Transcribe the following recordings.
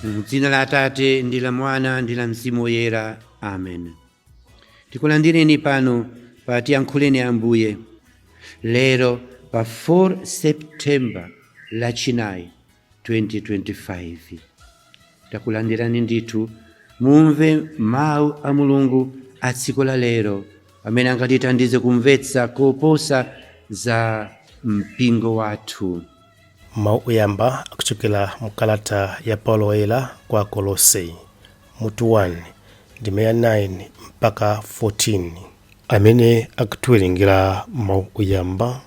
M'dzina la Atate ndi la Mwana ndi la Mzimu Woyera. Amen. Tikulandireni pano pa Tiyankhuleni Ambuye lero pa 4 September, Lachinayi, 2025. Takulandirani ndithu mumve mawu a Mulungu a tsiku la lero amene angatithandize kumvetsa koposa za mpingo wathu. Mawu oyamba akuchokera mu kalata ya Paulo Woyera kwa Akolose, mutu 1, ndime ya 9 mpaka 14. Amene akutiwerengera mawu oyamba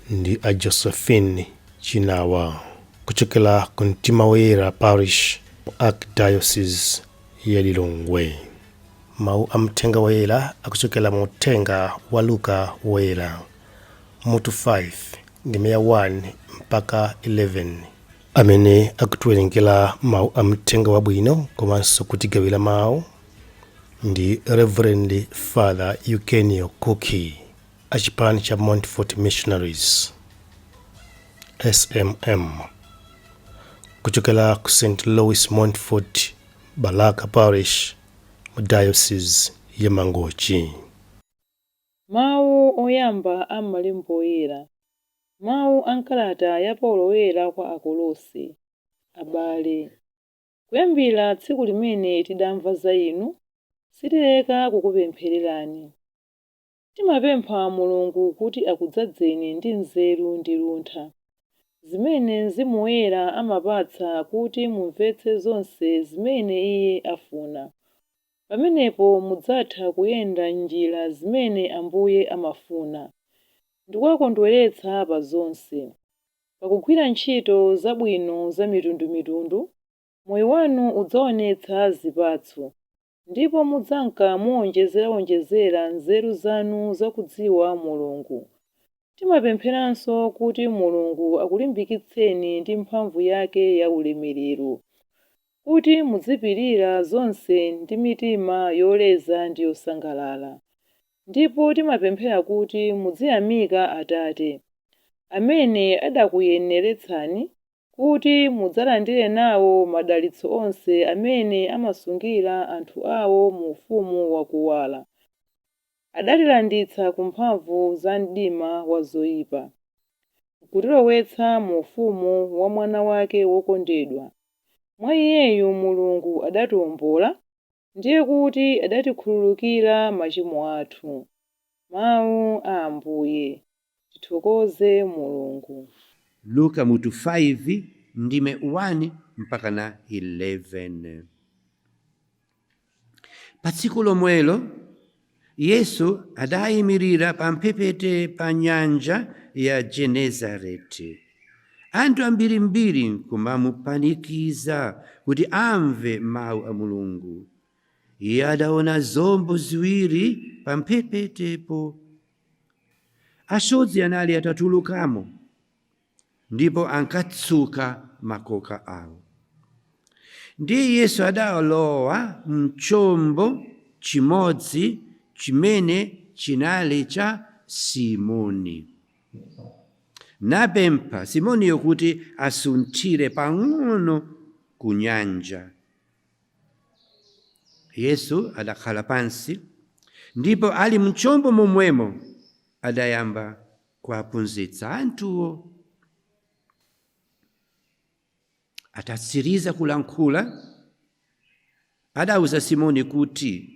ndi a Josephine Chinawa kuchokera ku Mtima Woyera Parish mu Archdiocese ya Lilongwe. Mawu a Mthenga Woyera akuchokera mu Uthenga wa Luka Woyera, mutu 5, ndime ya 1 mpaka 11. Amene akutiwerengera mawu a Mthenga Wabwino komanso kutigawira mawu ndi Reverend Father Eugenio Kuki a chipani cha Montfort Missionaries SMM kuchokera ku St Louis Montfort Balaka Parish mu Diocese ya Mangochi. Mawu oyamba a m'Malembo Oyera. Mawu a m'kalata ya Paulo Woyera kwa Akolose. Abale, kuyambira tsiku limene tidamva za inu, sitileka kukupemphererani. Timapempha Mulungu kuti akudzazeni ndi nzeru ndi luntha, zimene Mzimu Woyera amapatsa kuti mumvetse zonse zimene Iye afuna. Pamenepo mudzatha kuyenda m'njira zimene Ambuye amafuna, ndi kuwakondweretsa pa zonse. Pakugwira ntchito zabwino za mitundumitundu, moyo wanu udzaonetsa zipatso, ndipo mudzanka muwonjezerawonjezera nzeru zanu zakudziwa Mulungu. Timapempheranso kuti Mulungu akulimbikitseni ndi mphamvu yake ya ulemerero, kuti muzipirira zonse ndi mitima yoleza ndi yosangalala. Ndipo timapemphera kuti muziyamika Atate, amene adakuyeneretsani kuti mudzalandire nawo madalitso onse amene amasungira anthu awo mu ufumu wakuwala. Adatilanditsa ku mphamvu za mdima wa zoyipa, nkutilowetsa mu ufumu wa Mwana wake wokondedwa. Mwa Iyeyu Mulungu adatiwombola, ndiye kuti adatikhululukira machimo athu. Mawu a Ambuye. Tithokoze Mulungu. Luka mutu 5 ndime 1 mpaka na 11. Pa tsiku lomwelo Yesu adayimirira pamphepete pa nyanja ya Genesareti. Anthu ambirimbiri nkumamupanikiza kuti amve mawu a Mulungu. Iye adaona zombo ziwiri pamphepetepo. Asodzi anali atatulukamo ndipo ankatsuka makoka awo. Ndiye Yesu adalowa mchombo chimodzi chimene chinali cha Simoni, napempha Simoniyo kuti asunthire pang'ono ku nyanja. Yesu adakhala pansi, ndipo ali mchombo momwemo adayamba kuwaphunzitsa anthuwo. Atatsiriza kulankhula, adauza Simoni kuti,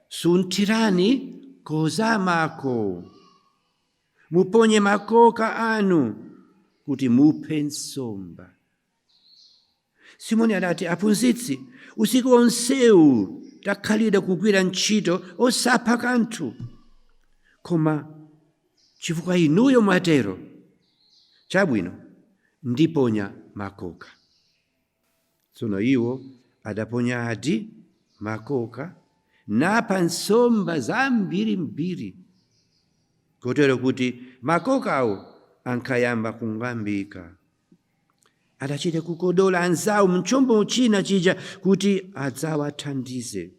"Sunthirani kozamako, muponye makoka anu kuti muphe nsomba." Simoni adati, "Aphunzitsi, usiku wonsewu takhalira kugwira ntchito osapha kanthu, koma chifukwa inuyo mwatero, chabwino, ndiponya makoka." Tsono iwo adaponyadi makoka napha nsomba zambirimbiri, kotero kuti makokawo ankayamba kung'ambika. Adachita kukodola anzawo mchombo china chija kuti adzawathandize.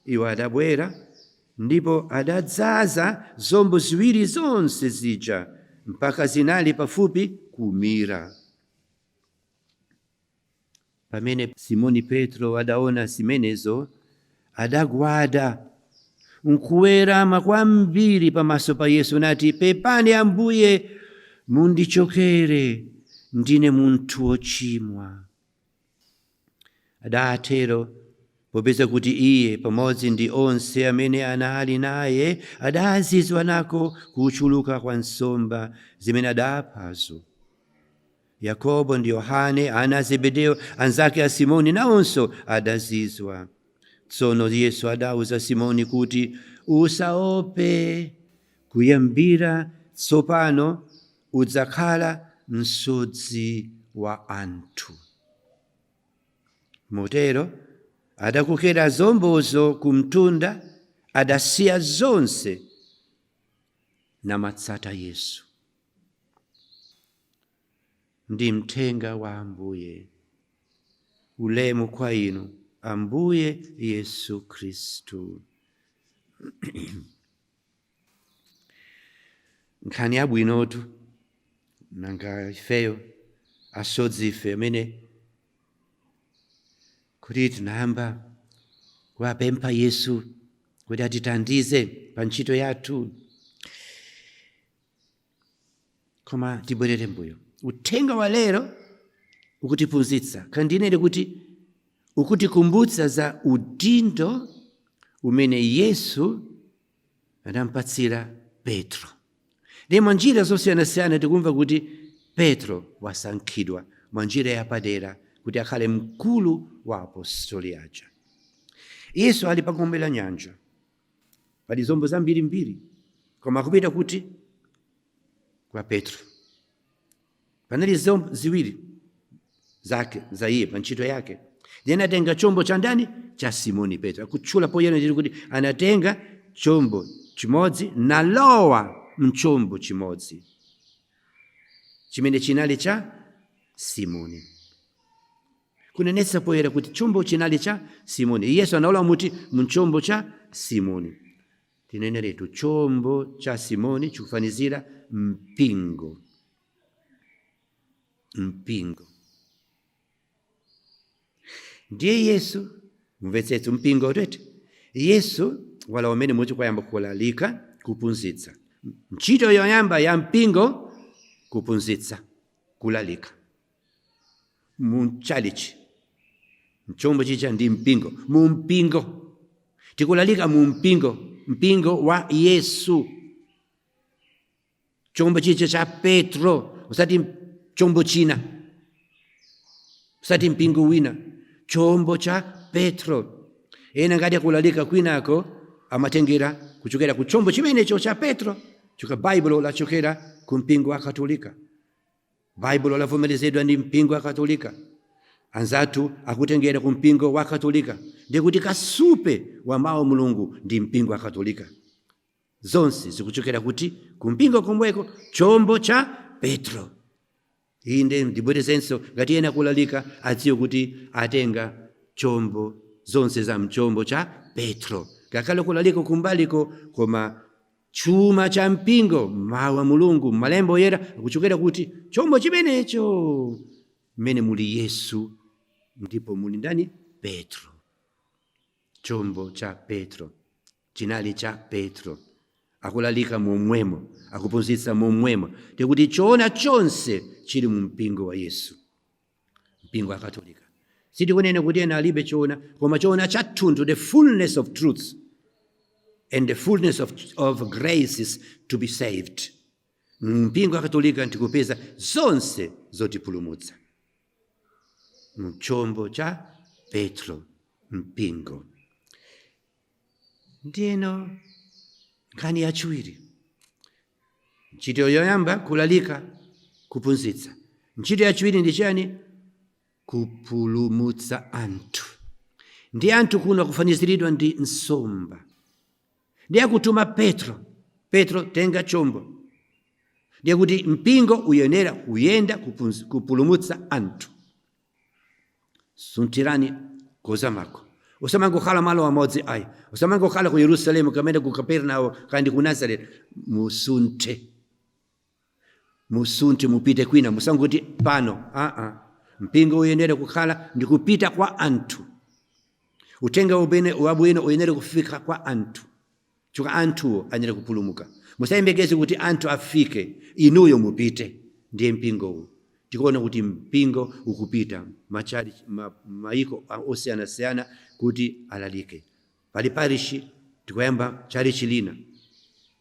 Iwo adabwera ndipo adadzaza zombo ziwiri zonse zija mpaka zinali pafupi kumira. Pamene Simoni Petro adaona zimenezo, adagwada nkuwerama kwambiri pamaso pa Yesu nati, pepani Ambuye, mundichokere, ndine munthu wochimwa. Adatero popeza kuti iye pamodzi ndi onse amene anali naye adazizwa nako kuchuluka kwa nsomba zimene adaphazo. Yakobo ndi Yohane ana a Zebedeo anzake a Simoni nawonso adazizwa. Tsono Yesu adauza Simoni kuti, usaope, kuyambira tsopano udzakhala msodzi wa anthu. Motero adakokera zombozo kumtunda, adasiya zonse namatsata Yesu. Ndi mthenga wa Ambuye. Ulemu kwa inu, Ambuye Yesu Khristu. Nkhani yabwinotu, nanga ifeyo asodzi ife amene kuti tinayamba kuwapempha Yesu kuti atithandize pa ntchito yathu. Koma tibwerere mbuyo. Uthenga wa lero ukutiphunzitsa, kandinene kuti ukutikumbutsa za udindo umene Yesu anampatsira Petro. Ndi mwa njira zosiyanasiyana tikumva kuti Petro wasankhidwa mwa njira yapadera kuti akhale mkulu wa apostoli aja. Yesu ali pa gombe la nyanja, pali zombo zambirimbiri, koma akupita kuti kwa Petro. Panali zombo ziwiri zake za iye pa ntchito yake. Ndiye anatenga chombo cha ndani? Cha Simoni Petro. Akutchula poyera ndiri kuti anatenga chombo chimodzi nalowa mchombo chimodzi chimene chinali cha Simoni. Kunenetsa poyera kuti chombo chinali cha Simoni. Yesu analowa muti mchombo cha Simoni. Tineneretu chombo cha Simoni chikufanizira mpingo. Mpingo. Ndiye Yesu, mumvetsetse mpingo tete. Yesu wala umene muti kwayamba kulalika, kuphunzitsa. Ntchito yoyamba ya mpingo, kuphunzitsa, kulalika. Muchalichi mchombo chicha ndi mpingo. Mu mpingo tikulalika, mu mpingo, mpingo wa Yesu. Chombo chicha cha Petro, usati chombo china, usati mpingo wina, chombo cha Petro. Ena ngati akulalika kwinako amatengera kuchokera ku chombo chimenecho cha Petro, chuka Baibulo lachokera ku mpingo wa Katolika. Baibulo lavomerezedwa ndi mpingo wa Katolika. Anzathu akutengera ku mpingo wa Katolika. Ndikuti kasupe wa mawu Mulungu ndi mpingo wa Katolika. Zonse zikuchokera kuti ku mpingo komweko, chombo cha Petro. Inde ndibwerezenso, ngati ena kulalika adziwe kuti atenga chombo zonse za mchombo cha Petro. Ngakhale kulalika kumbaliko, koma chuma cha mpingo, mawu a Mulungu, malembo oyera akuchokera kuti chombo chimenecho mmene muli Yesu ndipo muli ndani? Petro. Chombo cha Petro chinali cha Petro. Akulalika momwemo, akuphunzitsa momwemo, ndikuti choona chonse chili mu mpingo wa Yesu, mpingo wa Katolika. Sitikunena kuti ena alibe choona, koma choona chathunthu, the fullness of truth and the fullness of grace to be saved, mpingo wa Katolika ndikupeza zonse zotipulumutsa mchombo cha Petro, mpingo. Ndiyeno nkhani yachiwiri, ntchito yoyamba kulalika, kuphunzitsa. Ntchito yachiwiri ndi chani? Kupulumutsa anthu. Ndi anthu kuno akufaniziridwa ndi nsomba. Ndiye akutuma Petro, Petro tenga chombo. Ndiye kuti mpingo uyenera kuyenda kupulumutsa anthu. Sunthirani kozamako, usamangokhala malo amodzi ayi, usamangokhala ku Yerusalemu kamene ku Kapernao kandi ku Nazareth. Musunthe, musunthe mupite kwina, musangoti pano. Mpingo uyenera kukhala ndi kupita kwa anthu. Uthenga wabwino uyenera kufika kwa anthu, chifukwa anthuwo ayenera kupulumuka. Musayembekeze kuti anthu afike, inuyo mupite. Ndiye mpingowu. Tikuona kuti mpingo ukupita machali maiko osiyanasiyana kuti alalike. Pali parishi tikuyamba chalichi lina,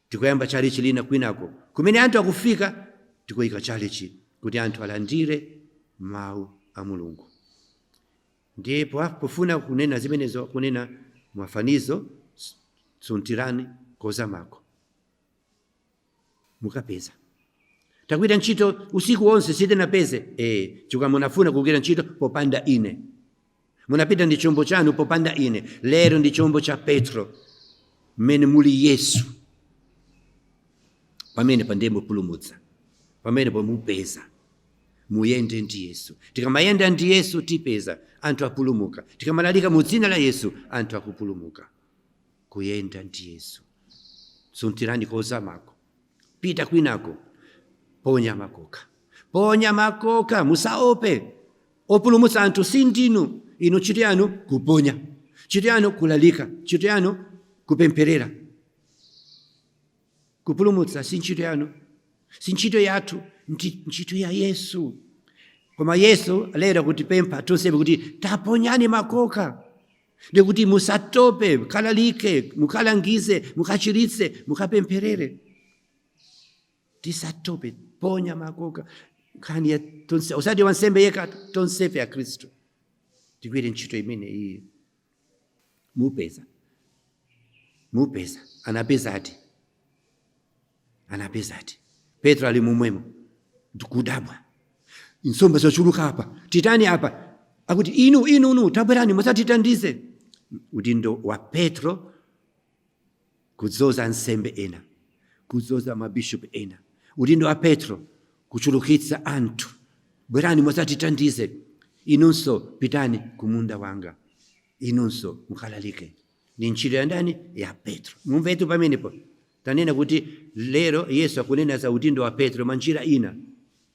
tikuyamba chalichi lina kwinako kumene anthu akufika, tikuyika chalichi kuti anthu alandire mawu a Mulungu. Ndipo pofuna kunena zimenezo, kunena mwafanizo, suntirani kozamako mukapeza. Tagwira ntchito usiku wonse sitinapeze. Chifukwa munafuna kugwira ntchito popanda ine, munapita ndi chombo chanu popanda ine. Lero ndi chombo cha Petro mmene muli Yesu, pamene pandiye mupulumutsa, pamene pomupeza. Muyende ndi Yesu. Tikamayenda ndi Yesu tipeza anthu apulumuka. Tikamalalika mu dzina la Yesu anthu akupulumuka. Kuyenda ndi Yesu, suntirani kozamako, pita kwinako, ponya makoka, ponya makoka, musaope. Opulumutsa anthu si ndinu inu. Ntchito yanu kuponya, ntchito yanu kulalika, ntchito yanu kupempherera. Kupulumutsa si ntchito yanu, si ntchito yathu, ntchito ya Yesu. Koma Yesu lero kutipempha tonsefe kuti taponyani makoka, ndikuti musatope, mukalalike, mukalangize, mukachiritse, mukapempherere. Tisatope, ponya makoka. Nkhani ya tonse, osati wansembe yekha, tonsefe ya Khristu tigwire ntchito imene iyi. Mupeza, mupeza. Anapezati, anapezati. Petro ali mumwemo ndikudabwa, nsomba zochuluka apa, titani apa? Akuti inu inu inu tabwerani musatithandize. Udindo wa Petro kudzoza ansembe ena, kudzoza mabishopu ena. Udindo wa Petro kuchulukitsa anthu, bwerani musatithandize. Inunso pitani kumunda wanga, inunso mukalalike. Ndi ntchito ya ndani? Ya Petro. Mumvetu pamenepo, tanena kuti lero Yesu akunena za udindo wa Petro mwanjira ina.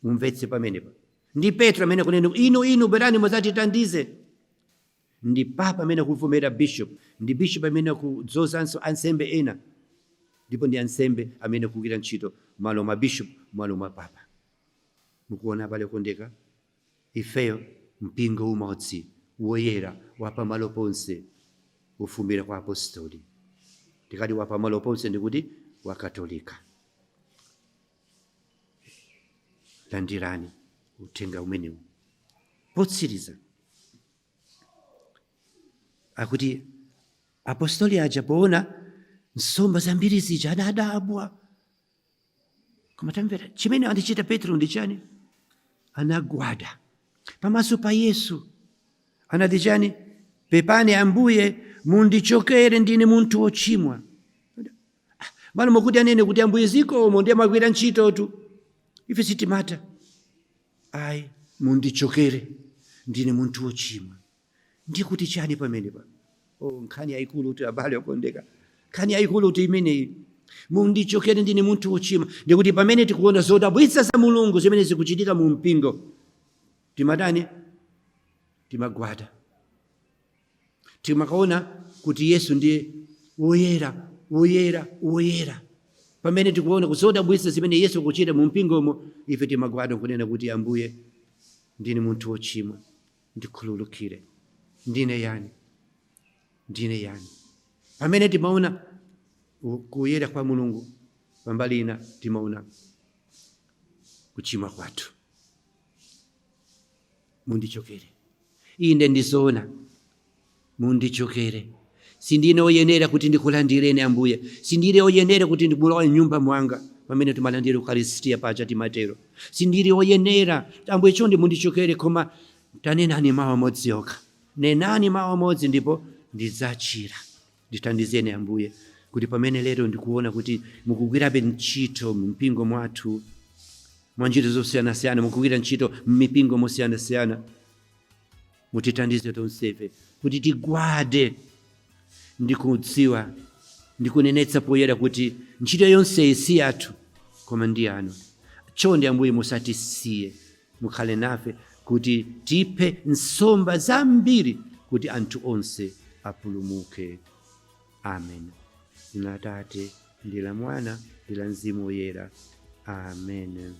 Mumvetse pamenepo, ndi Petro amene akunena inu inu bwerani musatithandize. Ndi papa amene akuvomera bishop, ndi bishop amene akudzozanso ansembe ena, ndipo ndi ansembe amene akugwira ntchito malo mwa bishop, malo mwa papa. Mukuona abale okondeka, ifeyo mpingo umodzi woyera wapamalo ponse ufumira kwa apostoli. Tikati wapamalo ponse ndikuti wakatolika. Landirani uthenga umenewu. Potsiriza akuti apostoli aja poona nsomba zambiri zija anadabwa. Koma tamvera chimene anachita Petro ndi chani? Anagwada pamaso pa Yesu, anati chani? Pepani Ambuye, mundichokere, ndine munthu wochimwa. Malo mokuti anene kuti Ambuye zikomo, ndiye magwira ntchitotu, ife sitimata. Ayi, mundichokere, ndine munthu wochimwa. Ndikuti chani pamenepa? Oh, nkhani yayikulu kuti abale okondeka, nkhani yayikulu kuti imeneyi, mundichokere, ndine munthu wochimwa. Ndikuti pamene tikuona zodabwitsa za Mulungu zimene zikuchitika mu mpingo, timatani? Timagwada, timakaona kuti Yesu ndiye woyera, woyera, woyera. Pamene tikuona zodabwitsa zimene Yesu akuchita mu mpingomo, ife timagwada nkunena kuti Ambuye, ndine munthu wochimwa, ndikhululukire, ndine yani, ndine yani. Pamene timaona kuyera kwa Mulungu, pambali ina timaona kuchimwa kwathu. Mundichokere. Inde ndizoona, mundichokere, sindine oyenera kuti ndikulandireni Ambuye, sindine oyenera kuti ndikulowa mnyumba mwanga. Pamene timalandira Ukaristiya paja timatero, sindili oyenera Ambuye, chonde mundichokere, koma tanenani mawu amodzi okha, nenani mawu amodzi ndipo ndidzachira. Ndithandizeni Ambuye, kuti pamene lero ndikuona kuti mukugwirabe ntchito mu mpingo mwathu mwa ntchito zosiyanasiyana, mukugwira ntchito m'mipingo mosiyanasiyana, mutithandize tonsefe kuti tigwade ndi kudziwa ndi kunenetsa poyera kuti ntchito yonseyi si yathu koma ndi yanu. Chonde Ambuye, musatisiye, mukhale nafe. Kuti tiphe nsomba zambiri kuti anthu onse apulumuke. Amen. Dzina la Tate ndi la Mwana ndi la Mzimu Woyera. Amen.